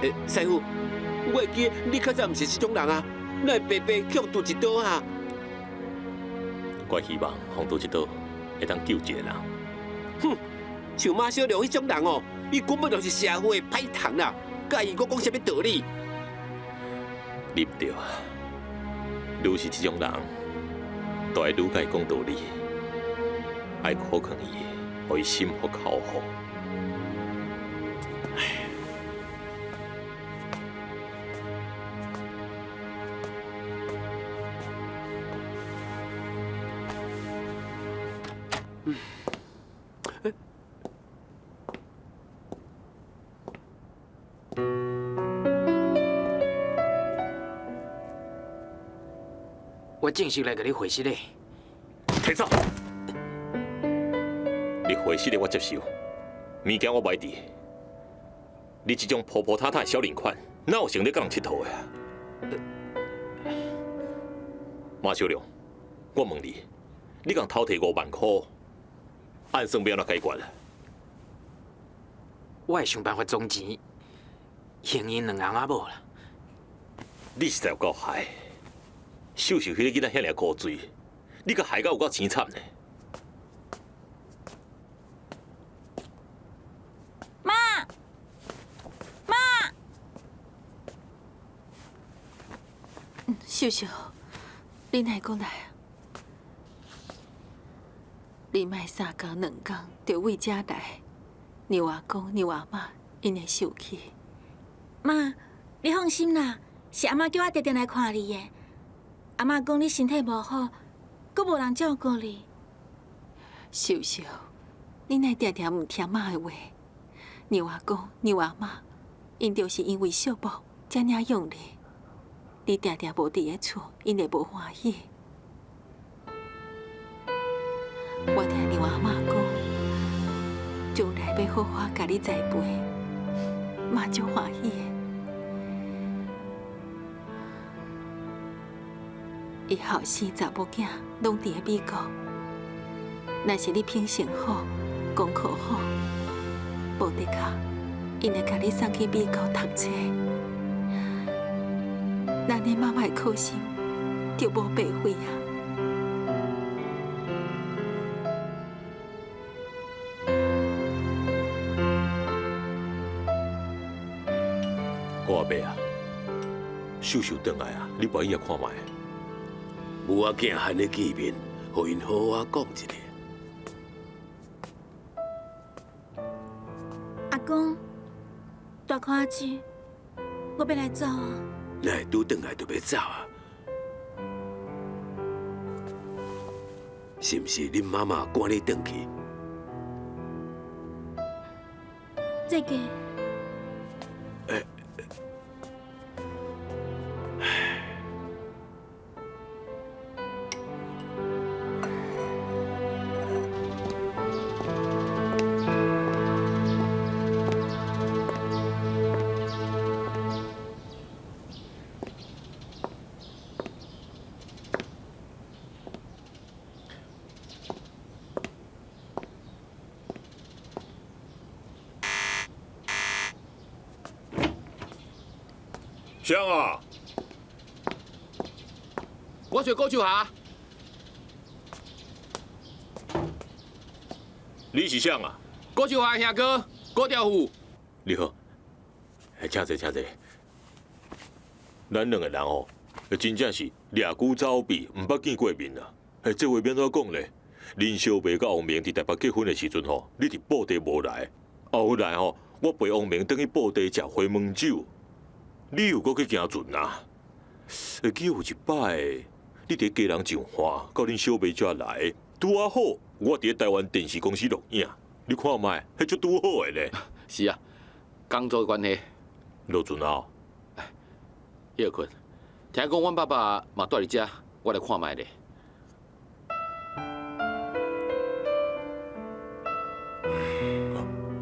欸，師傅，我會記你較早毋是這種人啊，哪會白白予人揬一刀啊？我希望予人揬一刀會當救一個人。哼，像馬小龍彼種人哦，伊根本就是社會的歹蟲啦，佮伊閣講啥物道理？你毋對啊，愈是這種人，就愛愈共伊講道理，愛苦勸伊，予伊心服口服。我正式來共你回實咧。提走！你回實的我接受，物件我無愛挃。你這種鋪鋪塌塌的小人款，哪有閒咧佮人𨑨迌的啊？馬小龍，我問你，你共偷提5萬箍，按算欲按怎解決？我會想辦法裝錢，還𪜶兩翁仔某啦。你實在有夠害！秀秀彼个囡仔遐爾古錐，你共害到有夠凄慘呢！媽，媽，秀秀，你哪會閣來啊？你莫三工兩工就為遮來，娘阿公、娘阿媽𪜶會受氣。媽，你放心啦，是阿媽叫我定定來看你的。阿媽講你身體無好，閣無人照顧你。秀秀，你哪會定定毋聽媽的話？娘阿公、娘阿媽，𪜶就是因為惜某，才領養你。你定定無佇咧厝，𪜶會無歡喜。我聽娘阿媽講，將來欲好好共你栽培，媽足歡喜的。伊後生查某囝攏佇咧美國，若是你品性好、功課好，無的確，𪜶會共你送去美國讀冊。咱的媽媽的苦心就無白費啊！郭阿伯啊，秀秀轉來啊，你陪伊來看覓。母仔囝罕咧見面，予𪜶好好講一下。阿公，大看阿姊，我欲來走啊！哪會拄轉來就欲走啊？是毋是恁媽媽趕你轉去？這個。欸誰啊？我找郭秋霞。你是誰啊？郭秋霞兄哥，郭兆富。你好，請坐，請坐。咱兩個人哦，真正是掠久走避，毋捌見過面啊。這話欲按怎講咧？恁小妹佮王明佇台北結婚的時陣吼，你佇布袋無來。後來吼，我陪王明轉去布袋食回門酒。你又閣去行船啊？會記有一擺，你佇基隆上岸，到恁小妹遮來，拄仔好，我佇咧台灣電視公司錄影，你看覓，彼足拄好的咧。是啊，工作的關係。落船啊？歇睏，聽講阮爸爸嘛蹛佇遮，我來看覓咧。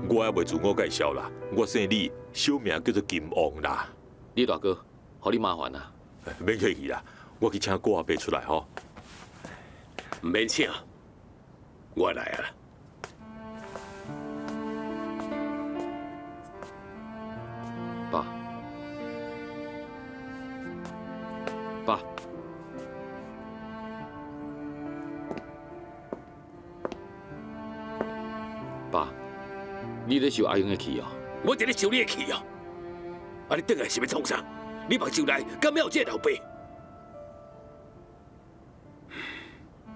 我猶未自我介紹啦，我姓李，小名叫做金旺啦。李大哥，予你麻煩啦。免客氣啦，我去請郭阿伯出來吼。毋免請，我來啊。爸，爸，爸，你咧受阿英的气哦？我伫咧受你的气哦！啊，你转来是欲创啥？你目睭内敢犹有这个老爸？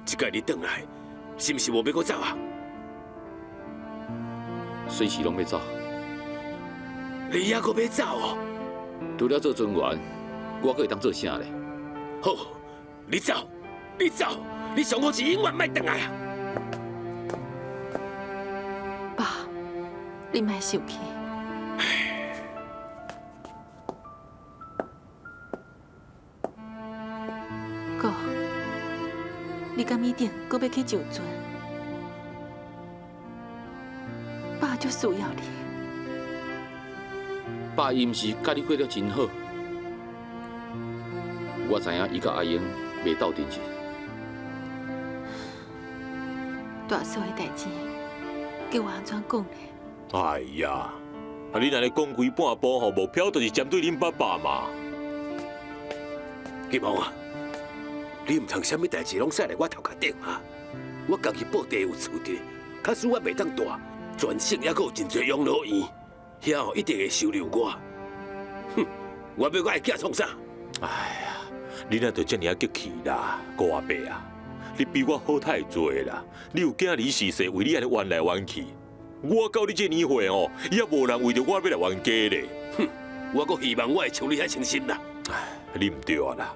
这摆你转来，是毋是无欲阁走啊？随时拢欲走。你犹阁欲走哦？除了做专员，我阁会当做啥咧？好，你走，你走，你上好是永远莫转来啊！爸，你莫生气。哥，你敢一定阁欲去上船？爸足需要你。爸伊毋是佮你过得真好，我知影伊佮阿英袂斗阵时。大嫂的代志，叫我按怎讲呢？哎呀，啊你按呢讲规半晡吼，无飘就是针对恁爸爸嘛。金凤啊，你毋通啥物代志拢驶来我头壳顶啊！我家己布袋有厝伫，假使我袂当蹛，全省犹阁有真济养老院，遐哦一定会收留我。哼，我欲我的囝创啥？哎呀，你若就遮尔仔激气啦，顾阿伯啊，你比我好太济啦。你有囝儿是世，为你按呢冤来冤去，我到你这年岁哦，也无人为著我欲来冤家咧。哼，我阁希望我会像你遐清心啦。唉，你毋对啊啦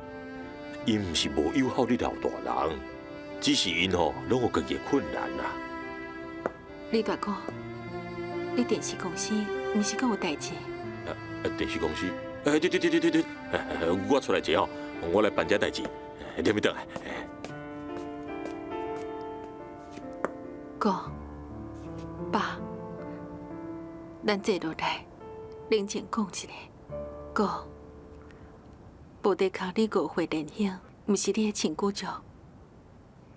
，𪜶毋是无友好你老大人，只是𪜶吼拢有家己的困难啦。李大哥，你电视公司毋是阁有代志？啊，电视公司？哎，对对对对对对，我出来一下吼，我来办这代志，你欲转来。哥，爸，咱坐落来，冷静讲一下。哥，无地卡你误会莲香，毋是你的亲姑丈。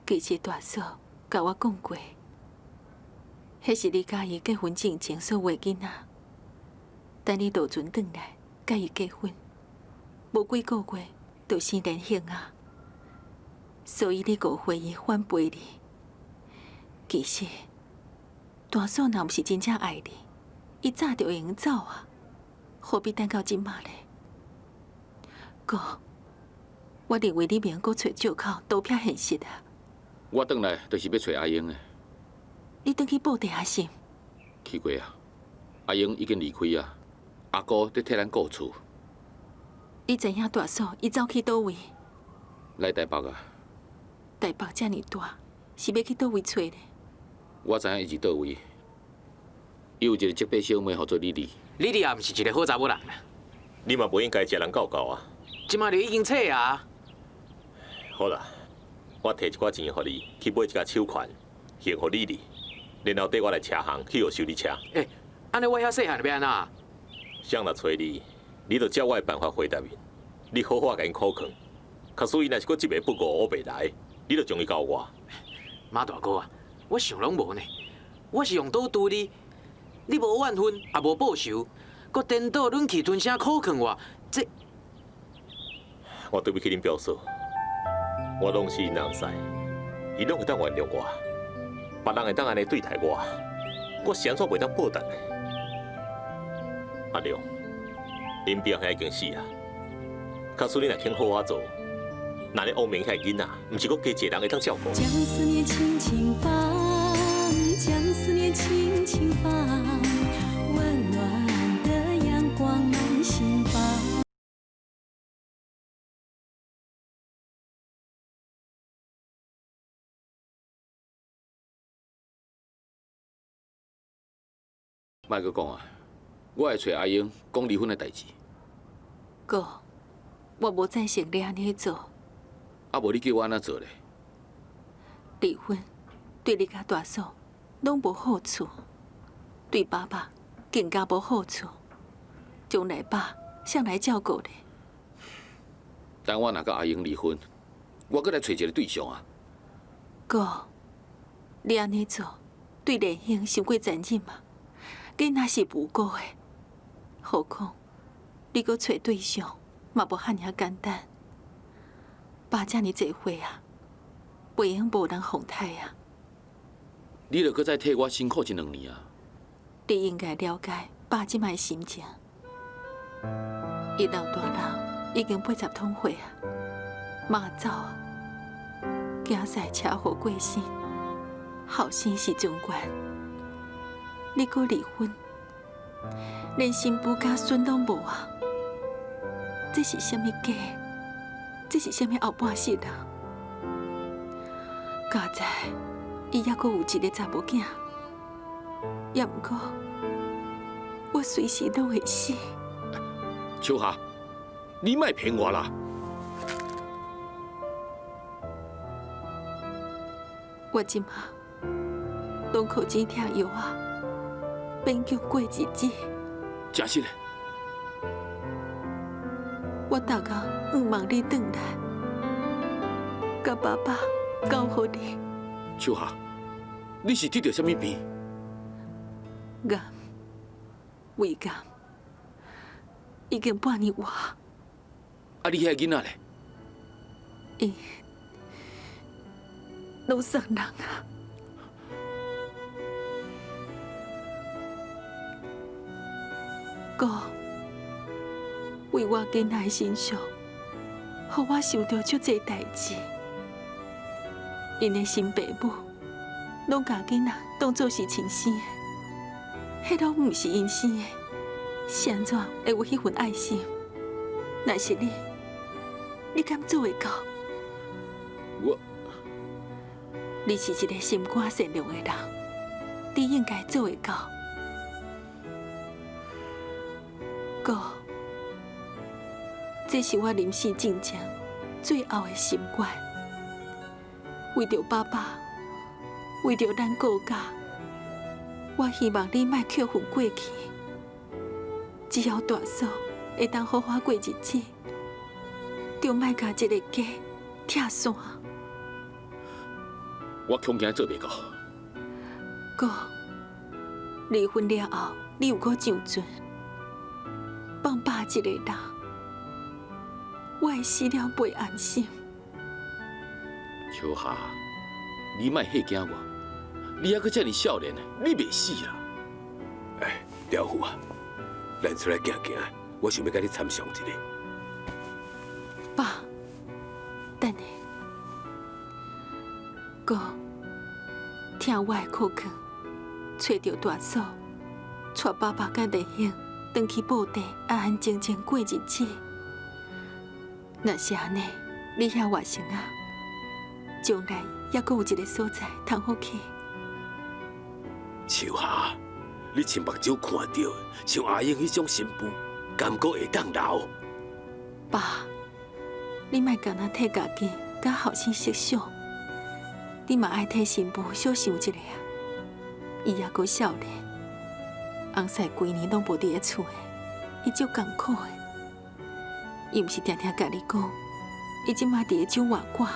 其实大嫂共我讲过，彼是你佮伊结婚进前所怀囡仔。等你落船转来，佮伊结婚，无几个月就生莲香啊。所以你误会伊反背你。其实，大嫂若毋是真正爱你，伊早就会用走啊，何必等到这马呢？哥，我认为你袂用阁揣借口逃避现实啊。我转来就是欲揣阿英的。你转去报地啊是？去过啊，阿英已经离开啊，阿姑伫替咱顾厝。你知影大嫂伊走去佗位？来台北啊。台北遮尔大，是欲去佗位揣呢？我知影伊伫佗位，伊有一个叔伯小妹，号做李丽。李丽也毋是一个好查某人啦。你嘛无应该食人教教啊。这马就已经册啊。好啦，我提一寡钱予你，去买一架手环，还予李丽，然后缀我来车行去学修理车。欸，按呢我遐细汉欲按怎？谁若揣你，你就照我的办法回答𪜶，你好好共𪜶苦劝。假使伊若是阁执迷不悟，我袂来，你就将伊交我。马大哥啊，我想拢无呢，我是用刀拄你，你无怨恨，也无报仇，阁颠倒忍气吞声苦劝我，这……我对不起恁表嫂，我拢是𪜶翁婿，伊拢会当原谅我，别人会当按呢对待我，我是按怎袂当报答呢？阿良，恁表兄已经死啊，假使你若肯好好做，那咧王明遐囡仔，毋是阁加一个人会当照顾。将思念轻轻放，将思念轻轻放，温暖的阳光满心房。莫阁讲啊，我会揣阿英讲离婚的代志。哥，我无赞成你按呢做。啊，无你叫我按怎做咧？离婚对你佮大嫂拢无好处，对爸爸更加无好处。将来爸谁来照顾咧？等我若佮阿英离婚，我阁来揣一个对象啊。哥，你按呢做，对莲香伤过残忍啊！囡仔是无辜的，何况你阁揣对象嘛无遐尔简单。爸遮爾濟歲啊，袂用無人奉待啊。你著閣再替我辛苦一兩年啊！你應該了解爸這擺的心情。伊老大人已經80通歲啊，媽走啊，驚驶車禍過身，後生是尊懸，你閣離婚，連新婦佮孫攏無啊！這是啥物家？這是啥物後半世啊？佳哉，伊猶閣有一个查某囝，也毋過我隨時攏會死。秋霞，你莫騙我啦！我這馬攏靠止痛藥啊，勉強過日子。真實的。我逐工向望你轉來，共爸爸交予你。秋霞，你是得著啥物病？癌，胃癌，已經半年外。啊，你遐个囡仔咧？伊攏送人啊！哥，為我囡仔的身上，予我想著足濟代誌。𪜶的新爸母攏共囡仔當做是親生的，彼攏毋是𪜶生的，是按怎會有彼份愛心？若是你，你敢做會到？我，你是一个心肝善良的人，你應該做會到。哥，這是我臨死之前最後的心願。為著爸爸，為著咱顧家，我希望你莫扣分過去。只要大嫂會當好好過日子，就莫共這个家拆散。我恐驚做袂到。哥，離婚了後，你有閣上船，放爸一个人，我會死了袂安心。秋霞，你莫嚇驚我，你猶閣遮爾少年，你袂死啦。哎，刁夫啊，咱出來行行，我想欲共你參詳一下。爸，等下，哥，聽我的苦勸，揣著大嫂，帶爸爸佮麗英轉去布袋，安安靜靜過日子。若是按呢，你遐外甥仔，將來猶閣有一个所在通好去。秋霞，你親目睭看著，像阿英彼種新婦，敢閣會當留？爸，你莫干焦替家己佮後生設想，你嘛愛替新婦小想一下啊。伊猶閣少年，翁婿規年攏無佇咧厝的，伊足艱苦的。伊毋是定定共你講，伊這馬佇咧酒外館，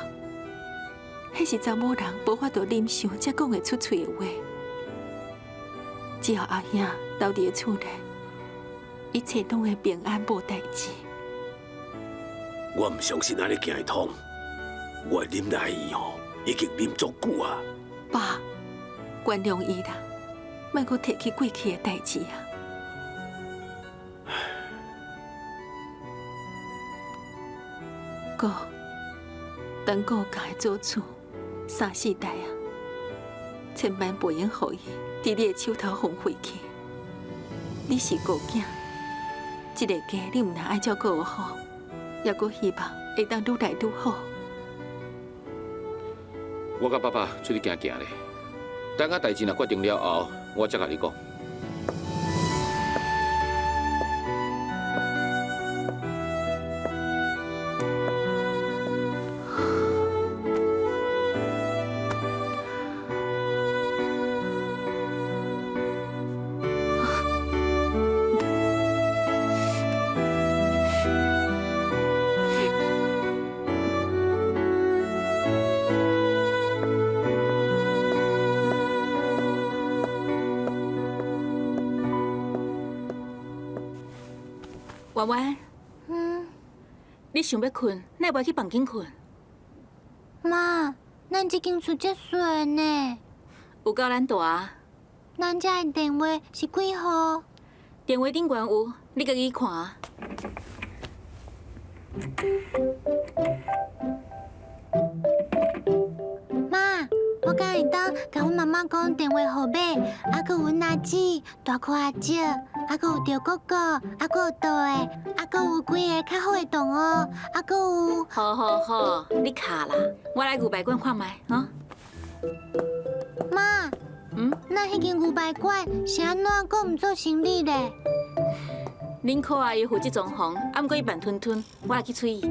彼是查某人無法度忍受才講會出喙的話。只要阿兄留佇咧厝內，一切攏會平安無代誌。我毋相信按呢行會通，我忍耐伊吼，已經忍足久啊。爸，原諒伊啦，莫閣提起過去的代誌啊。哥，等顧家的祖厝三四代啊，千萬袂用予伊佇你的手頭荒廢去。你是顧囝，這个家你毋但愛照顧好，猶閣希望會當愈來愈好。我佮爸爸出去行行咧，等下代誌若決定了後，我才共你講。婉婉，你想欲睏，哪會無去房間睏？妈，咱這間厝遮細呢，有夠咱大。咱遮的電話是幾號？電話頂懸有，你家己看。媽，我敢會當共阮媽媽講電話號碼，猶閣有阮阿姊、大箍阿叔，猶閣有趙哥哥，猶閣有倒的，猶閣有幾个較好的同學，猶閣有。好好好，你卡啦，我來牛排館看覓，吼。媽，咱彼間牛排館是按怎閣毋做生理咧？恁可阿姨負責裝潢，啊，毋過伊慢吞吞，我來去催伊。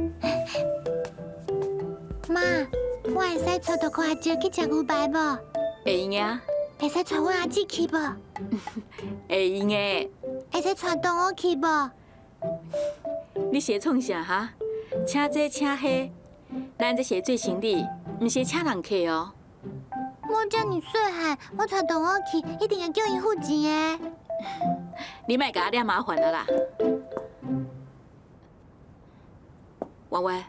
媽，我會使帶大箍阿叔去食牛排無？會用的。會使帶阮阿姊去無？會用的。會使帶同學去無？你是咧創啥哈？請這請彼，咱這是咧做生理，毋是咧請人客哦。我遮爾細漢，我帶同學去，一定會叫𪜶付錢的。你莫共我惹麻煩了啦。婉婉，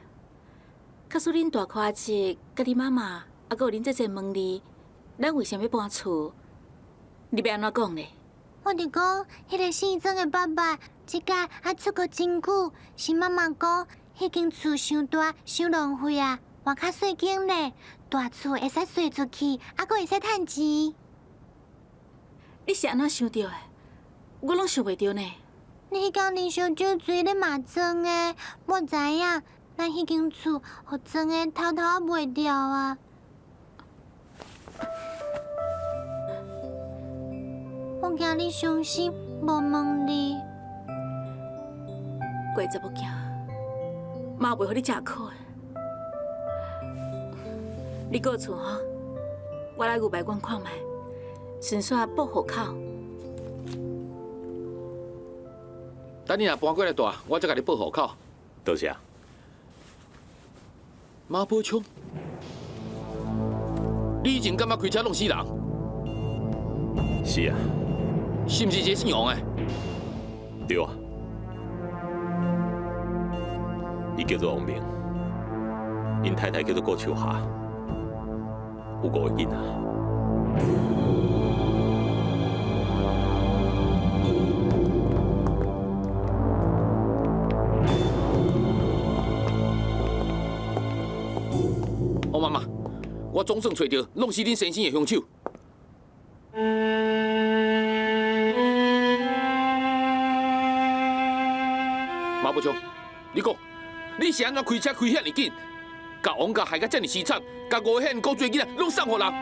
假使恁大箍阿叔、佮你媽媽，猶閣有恁姐姐問你，咱為啥欲搬厝？你欲按怎講咧？我就講，彼个姓曾的伯伯，這擺啊出國真久，是媽媽講，彼間厝傷大，傷浪費啊，換較細間咧，大厝會使稅出去，猶閣會使趁錢。你是按怎想著的？我攏想袂著呢。你彼工啉燒酒醉咧嘛裝的，我知影，咱彼間厝予裝的偷偷仔賣掉啊。我驚你傷心，無問你。乖查某囝，媽袂予你食苦的。你過厝吼，我來牛排館看覓，順紲報戶口。等你若搬過來住，我才共你報戶口。多謝。馬寶昌，你以前敢捌開車弄死人？是啊。是毋是一个姓王的？對啊。伊叫做王明，𪜶太太叫做郭秋霞，有五个囡仔。王媽媽，我總算揣著弄死恁先生的兇手。馬寶昌，你講，你是按怎開車開遐爾緊，共王家害甲遮爾凄慘，共五個遐爾古錐囡仔攏送予人？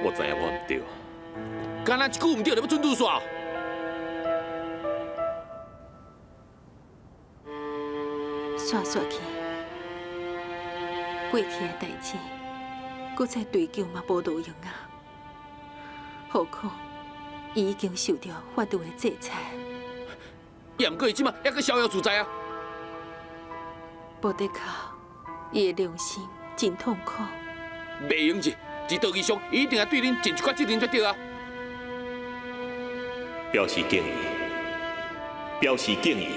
我知影我毋對。敢若一句毋對就欲准拄煞？煞煞去，過去的代誌，閣再追究嘛無路用啊！何況伊已經受著法律的制裁。也毋過伊這馬猶閣逍遙自在啊！無的確，伊的良心真痛苦。袂用者，佇道義上，伊一定會對恁盡一寡責任才對啊！表示敬意，表示敬意，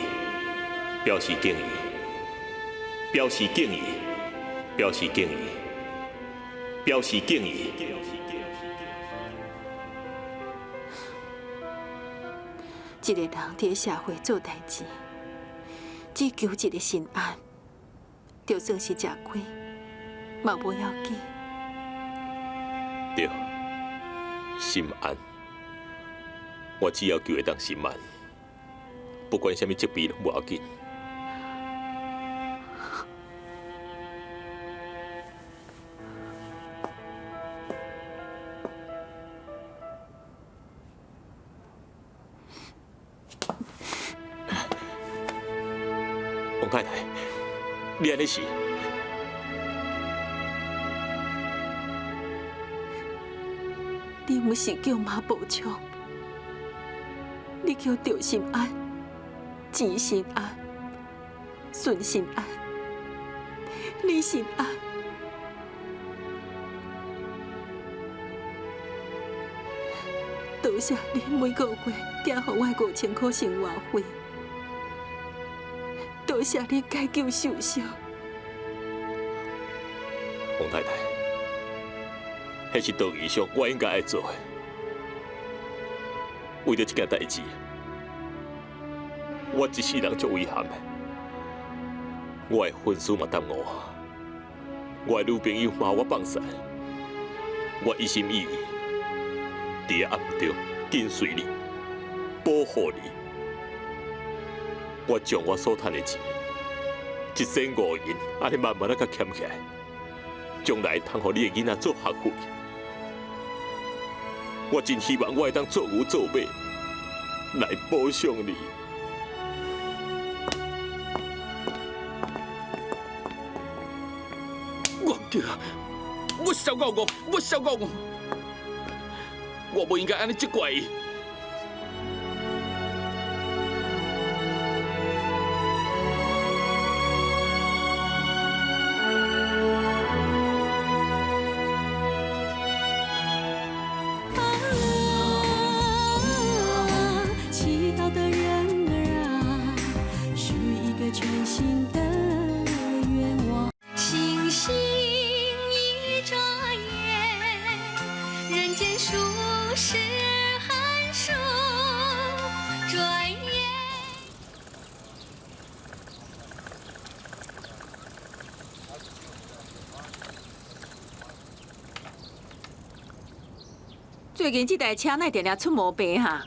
表示敬意，表示敬意，表示敬意，表示敬意。一个人佇社會做代誌，只求一個心安，就算是食虧，嘛無要緊。對，心安。我只要求會當心安，不管啥物責備攏無要緊。王太太，你按呢是？你毋是叫馬寶昌，你叫趙心安、錢心安、孫心安、李心安。多謝你每個月寄予我5000箍生活費。多謝你解救秀秀，王太太，彼是道义上我应该爱做的。为著这件代志，我一世人足遗憾的。我的婚事嘛耽误，我的女朋友嘛予我放散，我一心一意伫暗中紧随你，保护你。我将我所趁的钱，一仙五银，按呢慢慢仔共俭起来，将来通予你的囡仔做学费。我真希望我会当做牛做马，来补偿你。我毋对啊！我小够戆，我小够戆，我无应该按呢责怪伊。祈祷的人儿啊，许一个全新的愿望。星星一眨眼，人间数十寒暑，转眼。最近这台车哪会定定出毛病哈？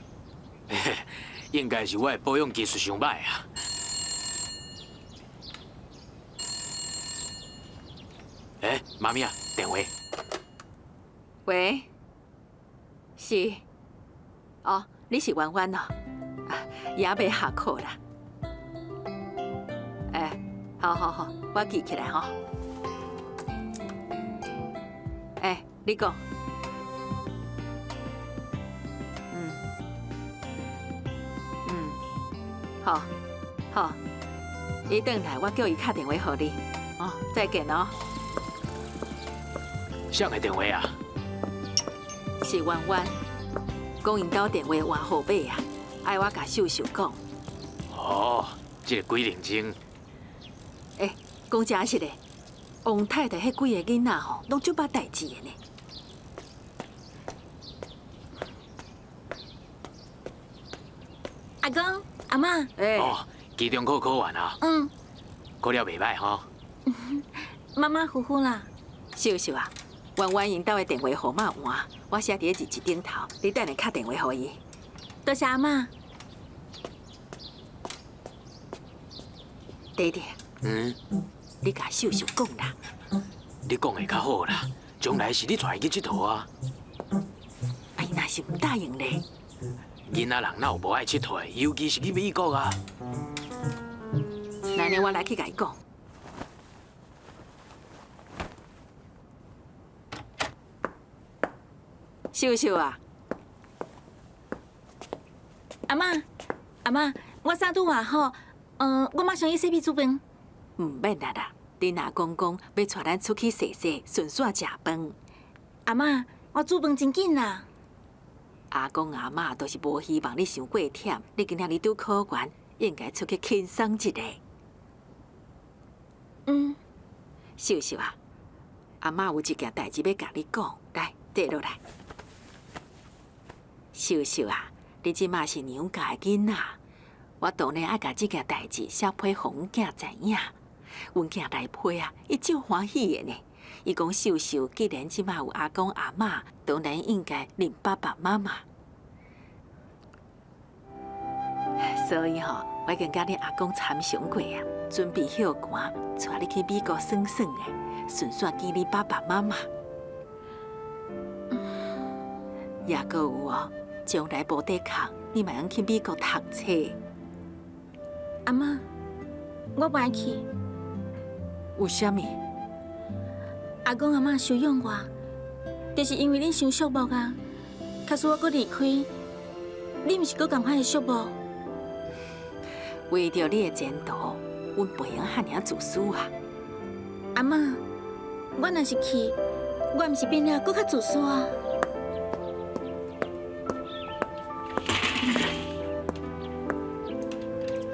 应该是我的保养技术伤䆀啊。欸，妈咪啊，电话。喂，是，哦，你是婉婉哦，啊，也未下课啦。欸，好好好，我记起来吼。欸，你讲。好，好，伊转来，我叫伊敲电话予你。哦，再见哦。谁的电话啊？是婉婉，讲𪜶兜电话换号码啊，爱我共秀秀讲。哦，这个鬼认真。欸，讲真实的，王太太彼几个囡仔吼，拢足捌代志的呢。阿公。阿嬷，欸，哦，期中考考完啊？嗯，考了袂䆀吼。马马虎虎啦。秀秀啊，婉婉𪜶兜的电话号码换，我写伫咧日志顶头，你等下敲电话予伊。多谢阿嬷。弟弟，嗯，你共秀秀讲啦。你讲的较好啦，将来是你带伊去𨑨迌啊。啊，伊若是毋答应咧？囡仔人哪有无爱𨑨迌的？尤其是去美国啊！那呢，我来去共伊讲。秀秀啊，阿嬷，阿嬷，我衫拄换好，我马上去洗被煮饭。毋免啦啦，恁阿公讲欲带咱出去踅踅，顺紲食饭。阿嬷，我煮饭真紧啦。阿公阿嬷都是无希望你伤过忝，你今仔日拄考完，应该出去轻松一下。嗯，秀秀啊，阿嬷有一件代志欲共你讲，来，坐落来。秀秀啊，你这马是娘家的囡仔，我当然爱共这件代志写批予阮囝知影。阮囝来批啊，伊足欢喜的呢。伊讲秀秀既然这马有阿公阿嬷，当然应该认爸爸妈妈。所以吼，我已经佮你阿公参详过啊，准备歇寒，带你去美国耍耍的，顺紲见你爸爸妈妈。也阁有哦，将来无得空，你嘛会用去美国读册。阿嬷，我不爱去。为啥物？阿公阿嬷收养我，就是因为恁伤寂寞啊。假使我阁离开，你毋是阁仝款会寂寞？为著你的前途，阮袂用遐尔自私啊！阿嬷，我若是去，我毋是变了阁较自私啊？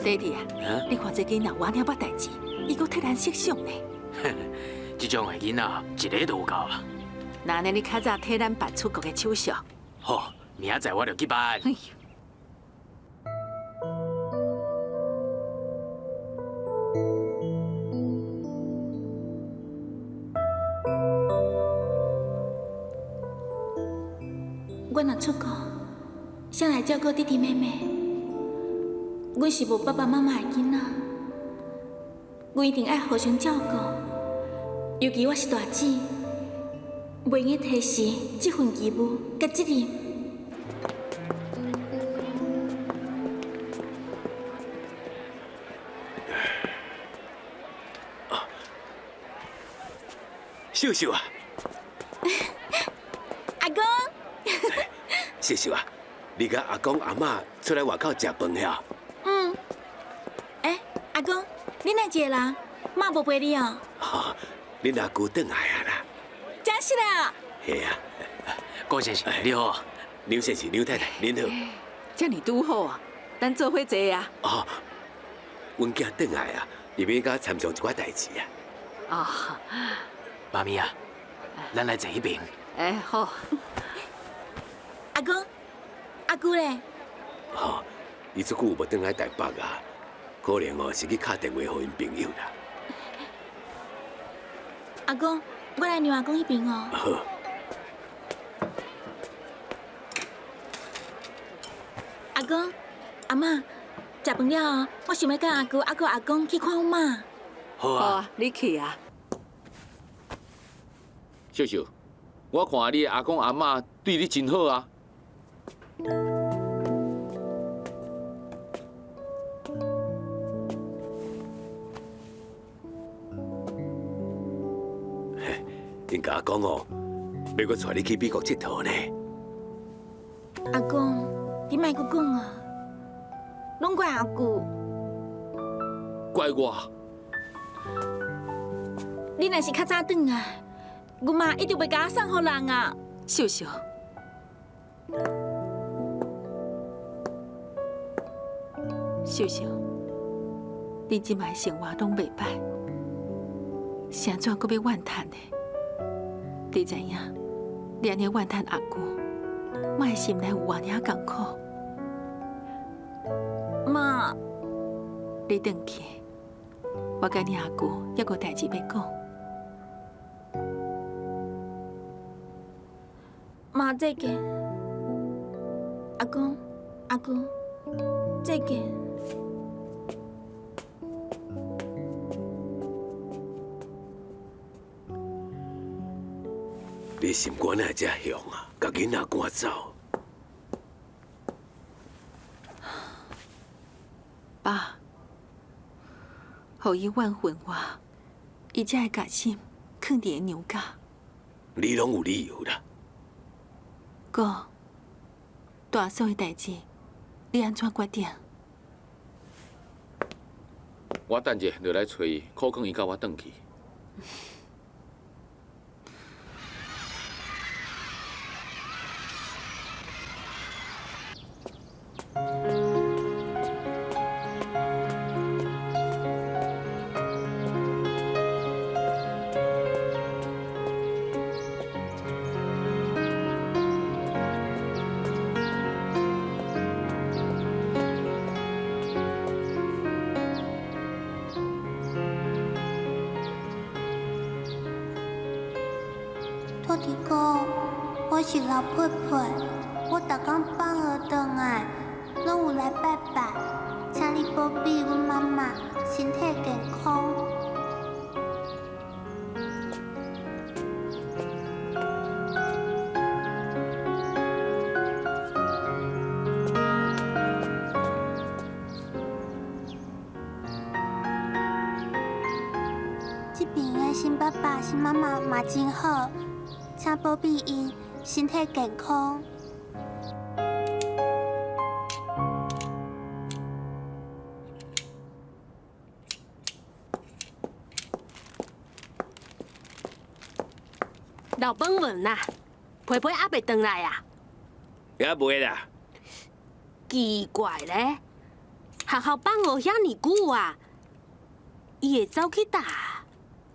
弟弟啊，你看这囡仔完了捌代志，伊阁替咱设想呢。這種的囡仔一个就有夠啊。那按呢你較早替咱辦出國的手續。好，明仔載我就去辦。我若出國，誰來照顧弟弟妹妹？阮是無爸爸媽媽的囡仔，阮一定愛互相照顧。尤其我是大姊，袂用得提示這份義務佮責任。秀秀啊！阿公，秀秀啊，你佮阿公阿嬤出來外口食飯遐？嗯。欸，阿公，你哪一个人？媽無陪你哦。吼，恁阿姑轉來啊啦。真實啊？係啊。郭先生，你好。劉先生、劉太太，您好。遮爾拄好啊，咱做伙坐啊。哦，阮囝轉來啊，伊欲佮參詳一寡代誌啊。哦。媽咪啊，咱來坐彼爿。欸，好。阿公，阿姑咧？吼，伊這久無轉來台北啊，可能哦是去敲電話予𪜶朋友啦。阿公，我來讓阿公彼爿哦。好。阿公，阿嬤，食飯了後，我想欲佮阿姑、阿閣阿公去看阮媽。好啊，你去啊。秀秀，我看你的阿公阿嬤對你真好啊。𪜶共我講哦，欲閣帶你去美國𨑨迌呢。阿公，你莫閣講啊，攏怪阿舅。怪我？你若是較早轉來，阮媽一定袂共我送予人啊。秀秀，秀秀，你這擺生活攏袂歹，是按怎閣欲怨嘆呢？你知影，你按呢怨嘆阿舅，我的心內有偌爾艱苦。媽，你轉去，我佮你阿舅猶閣有代誌欲講。媽再見，阿公、阿姑，再見。你心肝哪會遮凶啊？共囡仔趕走？爸，予伊怨恨我，伊才會共心囥佇伊娘家。你攏有理由啦。哥，大嫂的代誌，你按怎決定？我等者就來揣伊，苦勸伊佮我轉去。土地公，我是老佩佩，我逐工放學轉來，攏有來拜拜，請你保庇阮媽媽身體健康。這邊的新爸爸、新媽媽嘛真好。請保庇𪜶身體健康。老本文啊，皮皮猶未轉來啊？猶未啦。奇怪咧，學校放學遐爾久啊，伊會走去佗？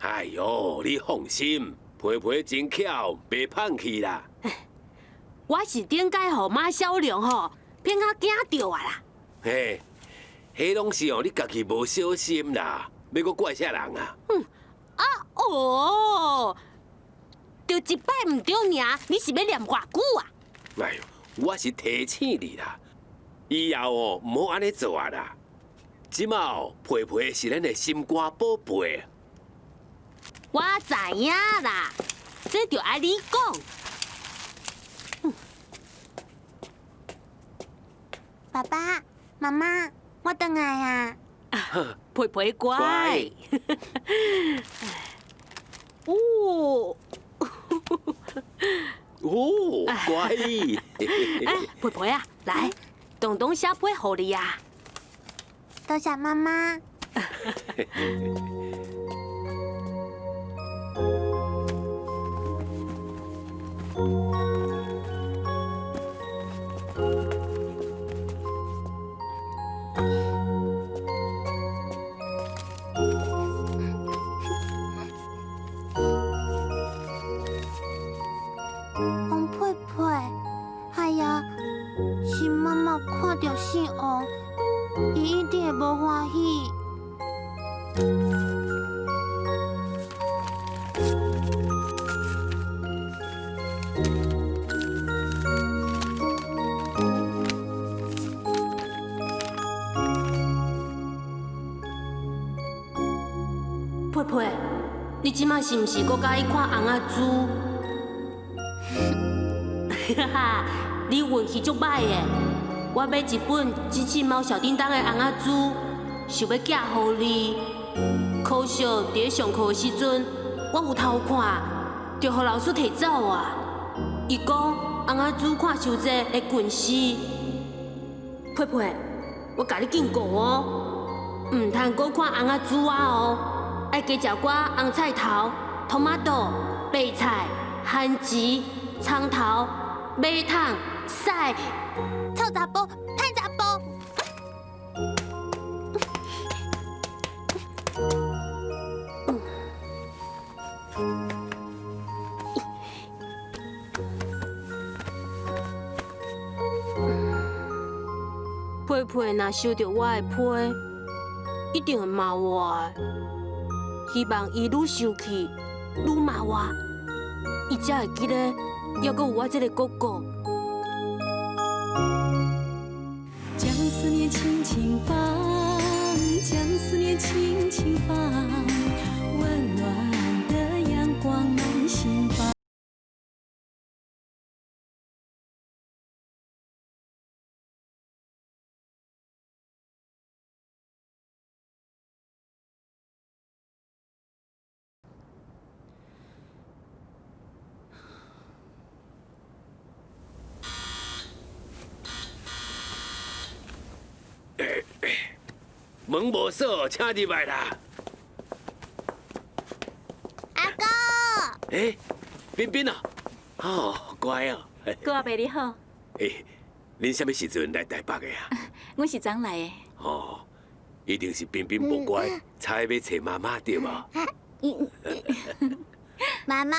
哎喲，你放心，皮皮真巧，袂胖去啦。我是顶摆予马小龙吼骗甲惊著啊啦！嘿，彼攏是哦，你家己無小心啦，欲閣怪啥人啊？嗯啊哦，著一擺毋對爾，你是欲念偌久啊？哎喲，我是提醒你啦，以後哦毋好按呢做啊啦。這馬哦，皮皮是咱的心肝寶貝。我知影啦，這著愛你講。爸爸媽媽，我轉來啊！皮皮乖。哦，哦，乖。哎，皮皮啊，來，東東寫批予你啊。多謝媽媽。王佩佩，哎呀，是媽媽看著姓王，伊一定會無歡喜。佩佩，你這馬是毋是閣佮意看尪仔豬？哈哈，你運氣足歹的。我買一本機器貓小叮噹的尪仔豬，想欲寄予你。可惜佇咧上課的時陣，我有偷看，就予老師提走啊。伊講尪仔豬看傷濟會近視。佩佩，我共你警告哦，毋通閣看尪仔豬仔哦，愛加食寡紅菜頭、トマト、白菜、番薯、蔥頭、馬桶、屎、臭查埔、歹查埔。皮皮若收著我的批，一定會罵我的。希望伊愈生氣，愈罵我，伊才會記得猶閣有我這個哥哥。將思念輕輕放，將思念輕輕放，溫暖的陽光滿心房。門無鎖，請入來啦。阿公。欸，彬彬啊，哦，乖哦。哥阿伯你好。欸，恁啥物時陣來台北的啊？阮是昨來的。哦，一定是彬彬無乖，才欲揣媽媽對無？媽媽。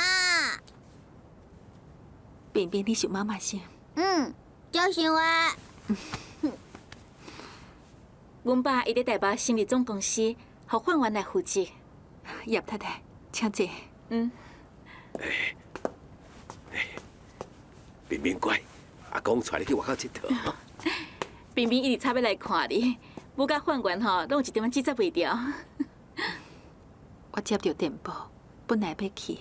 彬彬，你想媽媽啥？嗯，足想啊。阮爸伊佇台北成立總公司，予范源來負責。葉太太，請坐。嗯。彬彬乖，阿公帶你去外口𨑨迌。彬彬一直吵欲來看你，母佮范源吼，攏有一點仔接袂牢。我接著電報，本來欲去，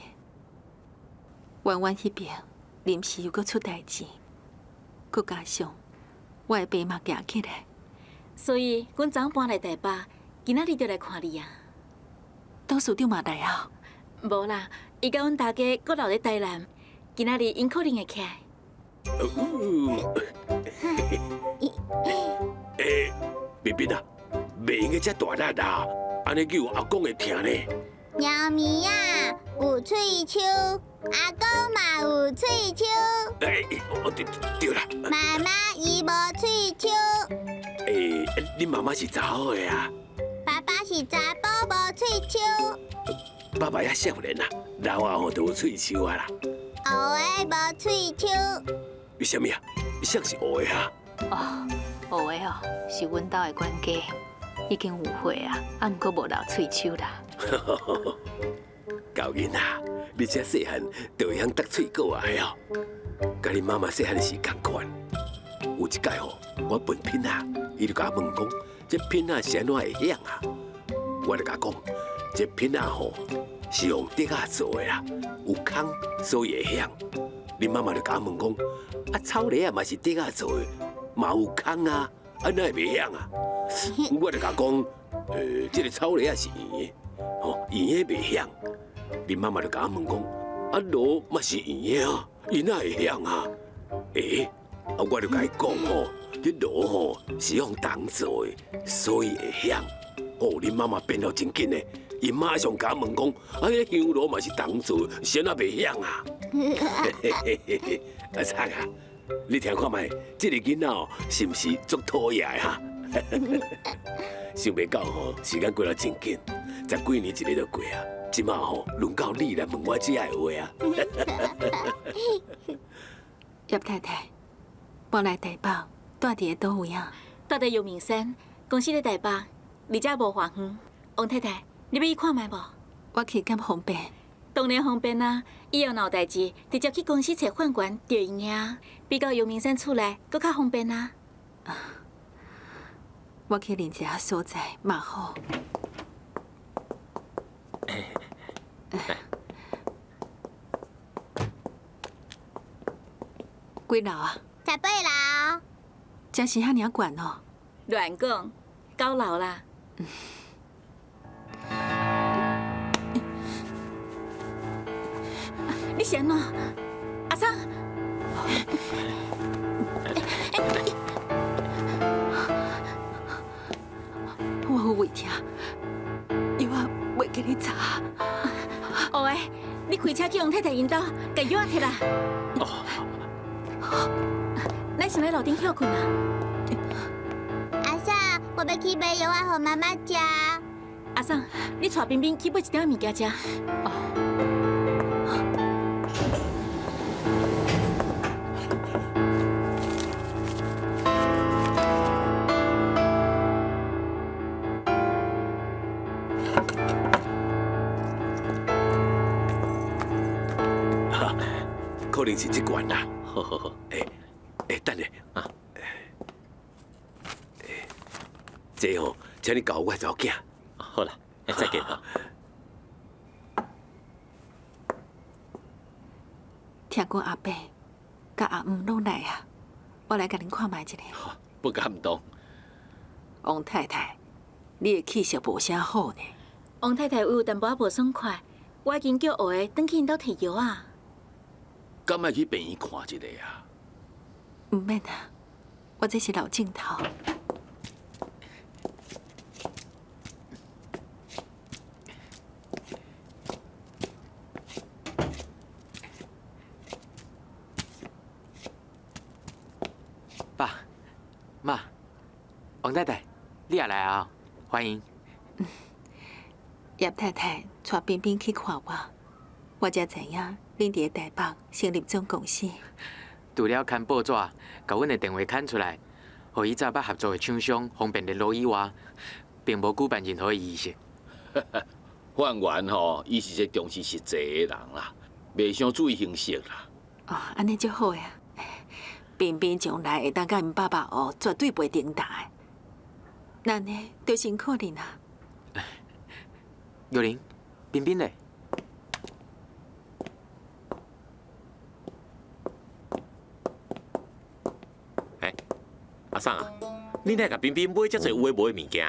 圓圓彼邊臨時又閣出代誌，閣加上我的爸嘛行起來。所以，阮昨昏搬來台北，今仔日就來看你啊。董事長嘛來啊？無啦，伊佮阮大家閣留佇台南，今仔日𪜶可能會起來。欸，彬彬啊，袂用閣遮大力啦，按呢叫阿公會疼呢。貓咪仔有喙鬚，阿公嘛有喙鬚。欸，對對啦。媽媽伊無喙鬚。欸，恁媽媽是查某的啊？爸爸是查埔無喙鬚。爸爸猶少年啊，老啊吼就有喙鬚啊啦。烏的無喙鬚。為啥物啊？啥是烏的啊？哦，烏的哦，是阮兜的管家，已經有歲啊，啊，毋過無留喙鬚啦。厚囡仔，你這細漢就會曉摘喙果啊，哦。佮恁媽媽細漢時仝款。有一擺吼，我問品仔，伊就共我問講，這品仔是按怎會響啊？我就共講，這品仔吼是用竹仔做的啦，有空所以會響。恁媽媽就共我問講，啊草梨仔嘛是竹仔做的，嘛有空啊，啊哪會袂響啊？我就共講，這个草梨仔是圓的，吼圓的袂響。恁媽媽就共我問講，啊鑼嘛是圓的啊，伊哪會響啊？欸，啊我就共伊講吼，這鑼吼是用銅做的，所以會響。哦，恁媽媽變了真緊的，伊馬上共我問講，啊，彼个香爐嘛是銅做，是按怎袂響啊？阿灿啊，你聽看覓，這个囡仔哦，是毋是足討厭的哈？想袂到吼，時間過得真緊，十幾年一个就過啊。這馬吼，輪到你來問我這个話啊。葉太太，搬來台北，住佇个佗位啊？住佇陽明山，公司佇台北，離遮無偌遠。王太太，你欲去看覓無？我去較方便。當然方便啊！以後若有代誌，直接去公司揣販員就會用啊。比到陽明山厝內，閣較方便啊。我去另一个所在嘛好。幾樓啊？18樓。這是遐爾懸哦？亂講，9樓啦。你是按怎？阿桑，我有胃疼，藥仔袂記咧搽。烏的，你開車去王太太𪜶兜，共藥仔提來。哦。咱先來樓頂歇睏啦。阿嫂，我欲去買藥仔予媽媽食。阿嫂，你帶冰冰去買一點物件食。哦。可能是這罐啦。好好好，欸欸，等下啊，欸，這吼，請你交予我查某囝。好啦，再見啦。聽講阿伯、佮阿姆攏來啊，我來共恁看覓一下。不敢當。王太太，你的氣色無啥好呢。王太太胃有淡薄仔無爽快，我已經叫烏的轉去𪜶兜提藥啊。敢愛去病院看一下啊？毋免啊，我這是老鏡頭。爸、媽、王太太，你也來啊？歡迎。葉太太帶冰冰去看我，我才知影恁佇个台北成立總公司。除了牽報紙，共阮的電話牽出來，予以前捌合作的廠商方便聯絡以外，並無舉辦任何的儀式。范元吼，伊是一個重視實際的人啦，袂傷注意形式啦。哦，按呢足好啊！冰冰將來會當佮𪜶爸爸學，絕對袂停台的。咱呢，就辛苦恁啊。玉玲，冰冰咧？欸，阿桑啊，你哪共冰冰買遮濟有的無的物件？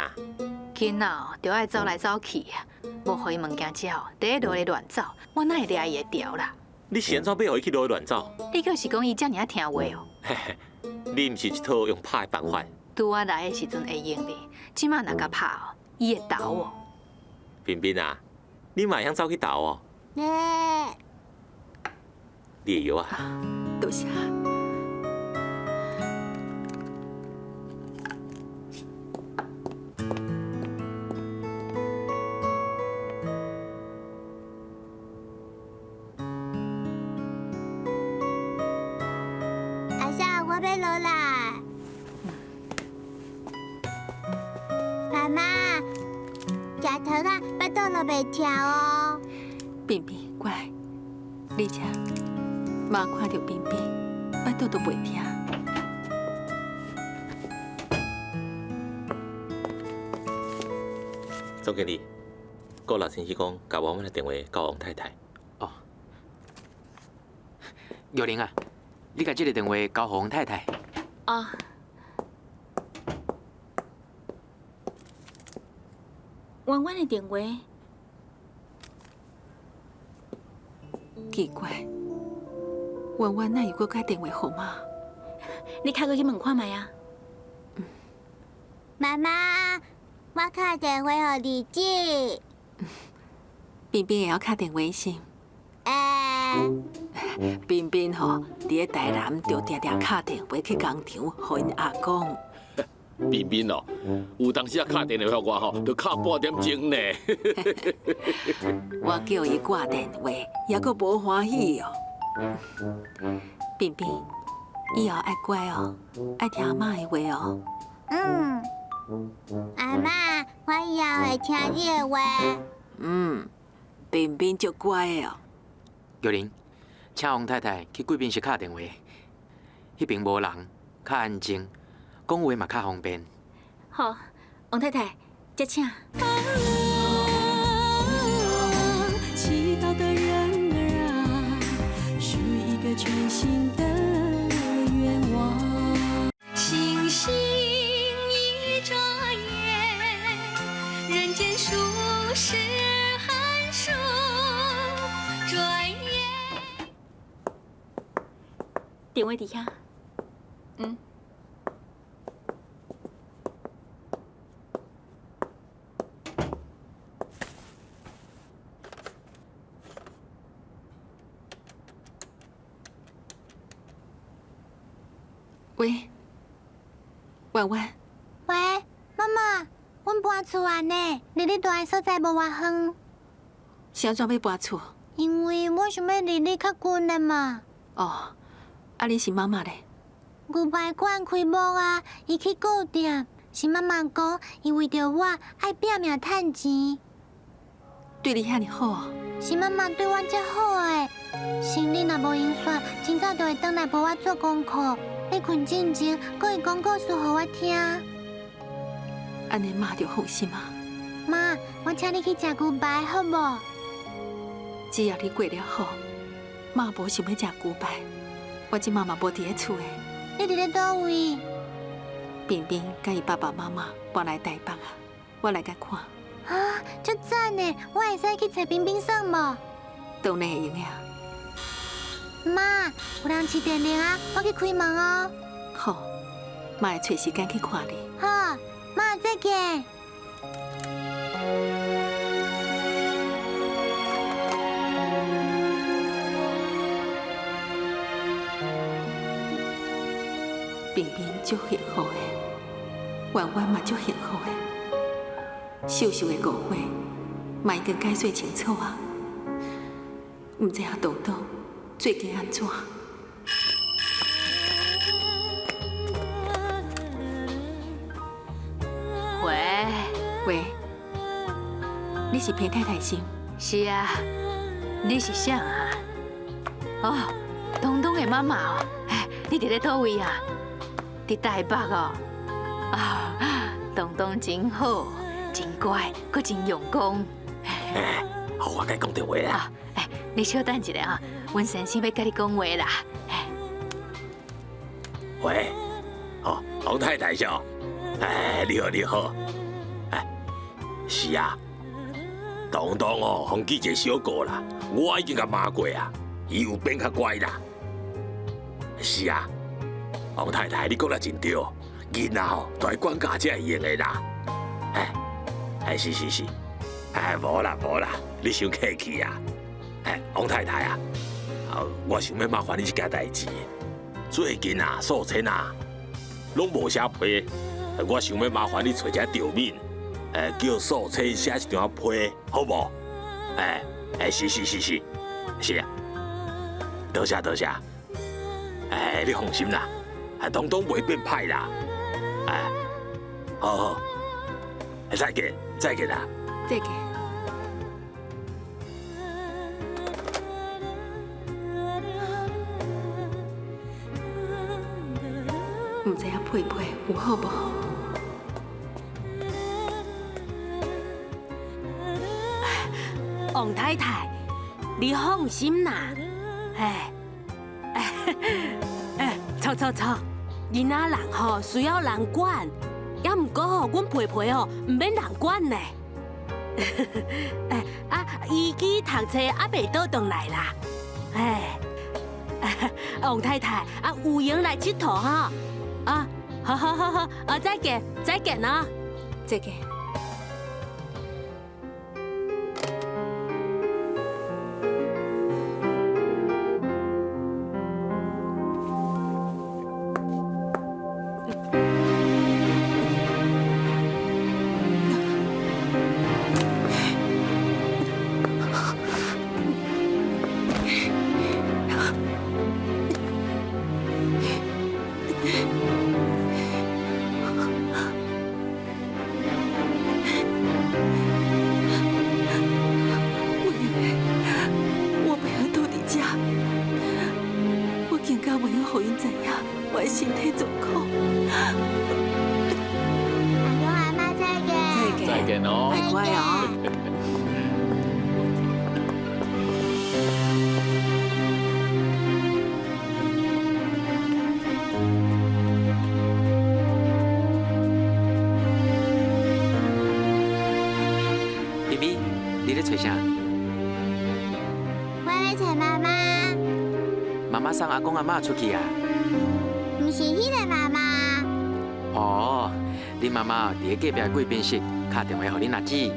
囡仔哦，就愛走來走去啊，無予伊物件食哦，佇咧路咧亂走，我哪會掠伊會著啦？你是按怎欲予伊去路咧亂走？你閣是講伊遮爾仔聽話哦？嘿嘿，你毋是一套用拍的辦法？拄仔來的時陣會用哩，這馬若共拍哦，伊會逃哦。冰冰啊，你嘛會曉走去逃哦？你會藥啊？多謝。落來。媽媽，食糖仔，腹肚就袂疼哦。冰冰，乖，你食。媽看著冰冰，腹肚都袂疼。總經理，郭老先生講，共我們的電話交王太太。哦，玉玲啊，你共這个電話交予王太太。哦。婉婉的電話。奇怪，婉婉哪有閣改電話號碼？你敲過去問看覓啊？媽媽，我敲電話予二姐。冰冰會曉敲電話是？會。冰冰吼，佇咧台南就定定敲電話去工廠，予𪜶阿公。冰冰哦，有當時啊敲電話予我吼，就敲半點鐘呢。我叫伊掛電話，猶閣無歡喜哦。冰冰，以後愛乖哦，愛聽阿嬤的話哦。嗯，阿嬤，我以後會聽你的話。嗯，冰冰足乖的哦。玉玲，請王太太去貴賓室敲電話，彼邊無人，較安靜，講話嘛較方便。好，王太太，這請。祈禱的人兒啊，許一個全新的願望。星星一眨眼，人間數十寒暑，轉眼。電話佇遐。嗯。喂，婉婉。喂，媽媽，阮搬厝啊呢，離你住的所在無偌遠。是按怎欲搬厝？因為我想欲離你較近的嘛。哦，啊，你新媽媽咧？牛排館開幕啊，伊去顧店。是媽媽講，伊為著我愛拼命趁錢。對你遐爾好？是媽媽對阮遮好的。生理若無閒煞，真早就會轉來陪我做功課。欲睏進前，閣會講故事予我聽。按呢媽就放心啊。媽，我請你去食牛排好無？只要你過了好，媽無想欲食牛排。我這馬嘛無佇咧厝的。你佇咧佗位？冰冰佮伊爸爸媽媽搬來台北啊，我來共看。啊，足讚的！我會使去揣冰冰耍無？當然會用的啊。媽，有人飼電鈴啊，我去開門哦。好，媽會揣時間去看你。好，媽再見。冰冰足幸福的，婉婉嘛足幸福的，秀秀的誤會嘛已經解釋清楚啊。毋知影東東最近按怎？喂喂，你是裴太太是？是啊，你是誰啊？哦，東東的媽媽哦，哎，你佇咧佗位啊？佇台北哦。啊，東東真好，真乖，閣真用功。哎，好，我該講電話啦。哎，你稍等一下啊，阮先生欲佮你講話啦。喂，哦，王太太是？哎，你好，你好。哎，是啊，東東哦，予記一个小過啦，我已經共罵過啊，伊有變較乖啦。是啊，王太太，你講得真對，囡仔吼，都愛管教才會用的啦。哎，哎，是是是，哎，無啦無啦，你傷客氣啊。哎，王太太啊，我想欲麻煩你一件代誌。最近啊，素貞啊，攏無寫批，我想欲麻煩你揣一個帳面，叫素貞寫一張批，好無？哎哎，是是是是，是啊，多謝多謝。哎，你放心啦，啊，統統袂變歹啦。啊，好好，再見，再見啦。再見。毋知影佩佩有好無？王太太，你放心啦，哎，哎，錯錯錯，囡仔人吼需要人管，猶毋過吼，阮佩佩吼毋免人管呢。哎啊，伊去讀冊猶未倒轉來啦，哎，王太太啊，有閒來𨑨迌吼。啊，好好好好，啊，再見，再見啊，再見。咪咪，你咧揣啥？我咧揣媽媽。媽媽送阿公阿嬤出去啊？毋是彼个媽媽。哦，恁媽媽佇咧隔壁貴賓室敲電話予恁阿姊。